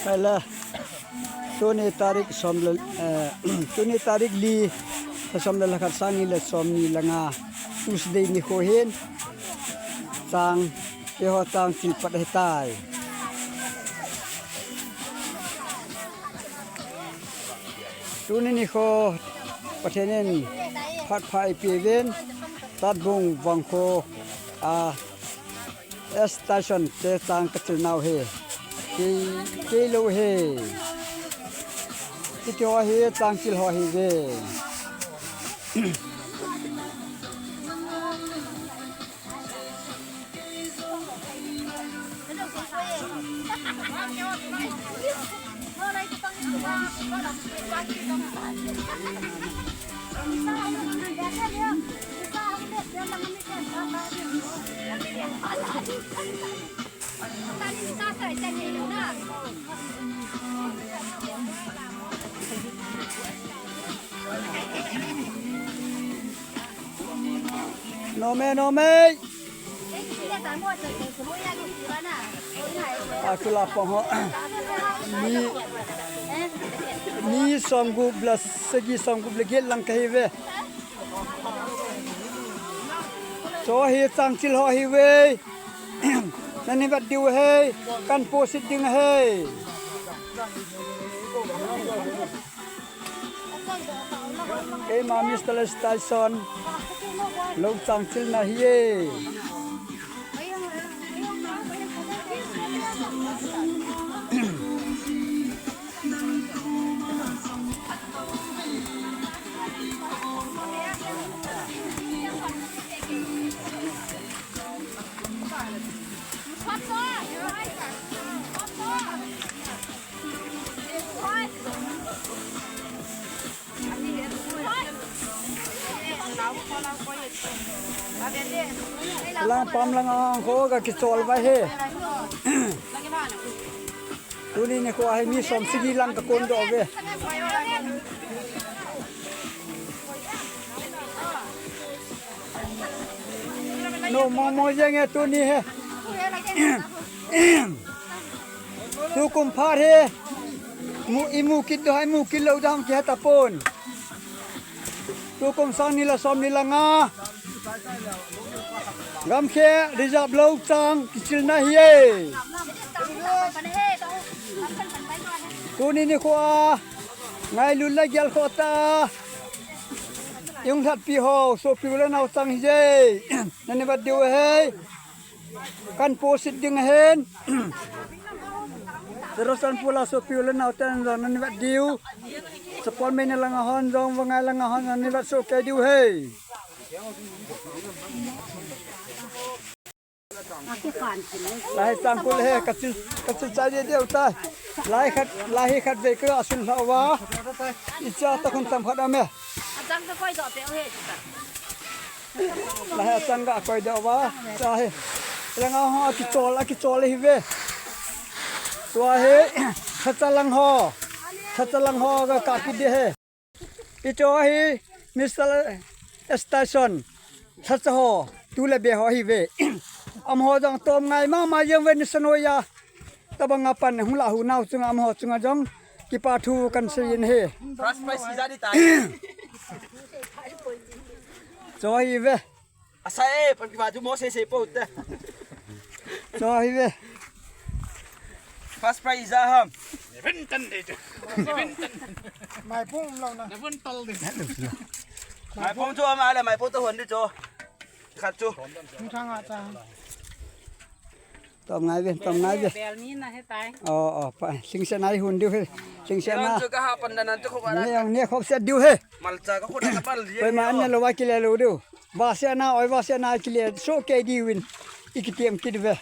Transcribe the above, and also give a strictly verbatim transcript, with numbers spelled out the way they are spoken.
Hela, tuni tarik som le, eh, tuni tarik li, som le khat, sang ni le som ni le nga, Tuesday nikho hin, chang, keiho chang chil pat ahitai. Tuni nikho, Pathen in phat pha eipeuvin, Tatbung Vangkho, a, S Tyson te chang kachil nau hi. Kei, kei lou hi. Kiti ho hi, chang chil ho hi ve. Nome, nome. Akila pang ho. Ni, ni som gup le sagi, som gup le get lang kahi ve. Cho hi chang chil ho hi ve. Nani vet diu hei. Kan posit ding hei. Keima Mister Tyson, lou chang chil na hi e. Lang pam lang ang ko ka kichol ba he. Tuni nikho hi mi som sagi lang ka kon doh ve. No, mo mo jeng e tuni hi. Tukum phat hi. Mu, imu kit doh, imu kit lou dam kihe tapon. Tukum sang ni le som ni le nga. Gamkhe reserve lou chang kichil na hi e. Tuni nikho a ngailut le gelkhoh tah a i hung lhatpi ho, sopi u le nao chang hi e. Nani vet diu hei. Kan posit ding ahin. Churachandpur a sopi u le nao ten jong nani vet diu. Chapon Meina lang a hon jong, Vangai lang a hon nani vet soh kei diu hei. Lai chang kul he, kachil, kachil chai deh deh u tai. Lai khat, lai hi khat vei ka sun lha uva. Icha ta khun tam khat am e. Achang ka koi doh pe u he, chita. Lai achang ka koi doh uva. Cha he. Langa ho akichol, akichol hi ve. Tua he. Thacha lang ho. Thacha lang ho ka ka ki de he. Icho hi Mister Tyson. Thacha ho. Tu le be ho hi ve. Amaho jong tom ngai mama jeng ve ni sanoya. Tabang a pan hung la hu nau chunga amaho chunga jong kipa thu kan sei in he. First prize ija di tai. Cho hi ve. Asa e, pan kipa thu mo sei sei po te. Cho hi ve. First prize ija ham. Ven tan de chu. Ven tan. Mai pung lo na. Ven tol de. Mai pung chu ama le mai pung to hon di cho. Khat chu. Hung thang a cha. Tom ngai ve, tom ngai ve. Bel ni na he tai. Oh, oh, pa, sing se nai hun diu he. Sing se na. Chu ka ha pan nan chu ko ba. Ne, ne khop se diu he. Malcha ka khut ka pal. Koi ma ne lo wa kile lo diu. Wa se na, oi wa se na kile. So ke diu in. Iki tiam kit ve.